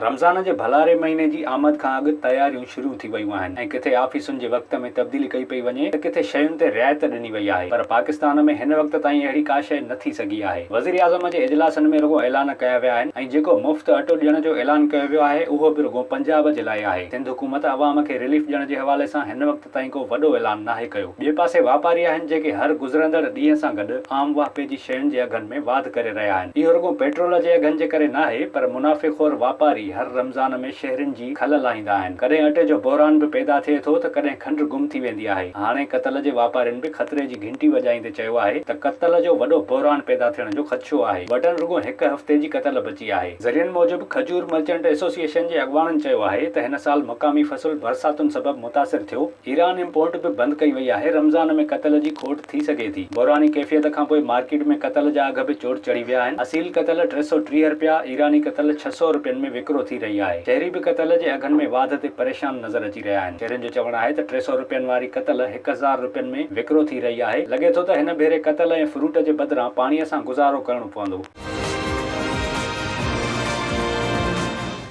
رمضان جي ڀلاري مهيني جي آمد کان اڳ تياريون شروع ٿي ويون آهن ۽ ڪٿي آفيسن جي وقت ۾ تبديلي ڪئي پئي وڃي ته ڪٿي شين تي رعايت ڏني وئي آهي پر پاڪستان ۾ هن وقت تائين اهڙي ڪا شيء نه ٿي سگهي آهي. وزيراعظم جي اجلاسن ۾ رڳو اعلان ڪيا ويا آهن ۽ جيڪو مفت اٽو ڏيڻ جو اعلان ڪيو ويو آهي اهو به رڳو پنجاب جي لاء آهي. سنڌ حڪومت عوام کي رليف ڏيڻ جي حوالي سان هن وقت تائين ڪو وڏو اعلان ناهي ڪيو. ٻئي پاسي واپاري آهن جيڪي هر گذرندڙ ڏينهن سان گڏ عام واهپي جي شين جي اگهن ۾ واڌ ڪري رهيا آهن. اهو رڳو پيٽرول جي اگهن جي ڪري ناهي پر منافعي خور واپاري هر رمضان ۾ شهرين جي کل لاهيندا آهن. ڪڏهن اٽي جو بحران به پيدا ٿئي ٿو ته ڪڏهن کنڊ گم ٿي ويندي آهي. هاڻي ڪتل جي واپارين به خطري جي گهنٽي وڄائيندي چيو آهي ته ڪتل جو وڏو بحران پيدا ٿيڻ جو خدشو آهي. وٽن رڳو هڪ هفتي جي ڪتل بچي آهي. ذريعن موجب کجور مرچنٽ ايسوسيئيشن جي اڳواڻن چيو آهي ته هن سال مقامي فصل برساتن سبب متاثر ٿيو، ايران امپورٽ به بند ڪئي وئي آهي، رمضان ۾ ڪتل جي کوٽ ٿي سگهي ٿي، بحراني ڪيفيت کانپوء مارڪيٽ ۾ ڪتل جا اگهه به چوٽ چڙهي ويا آهن، اصيل ڪتل 330 رپيا، ايراني ڪتل 600 رپين ۾ وڪرو ٿي رهي آهي، شهري به ڪتل جي اگهن ۾ واڌ تي پريشان نظر اچي رهيا آهن، شهرين جو چوڻ آهي ته 300 رپين واري ڪتل 1000 رپين ۾ وڪرو ٿي رهي آهي، لڳي ٿو ته هن ڀيري ڪتل ۽ فروٽ جي بدران پاڻي سان گذارو ڪرڻو پوندو.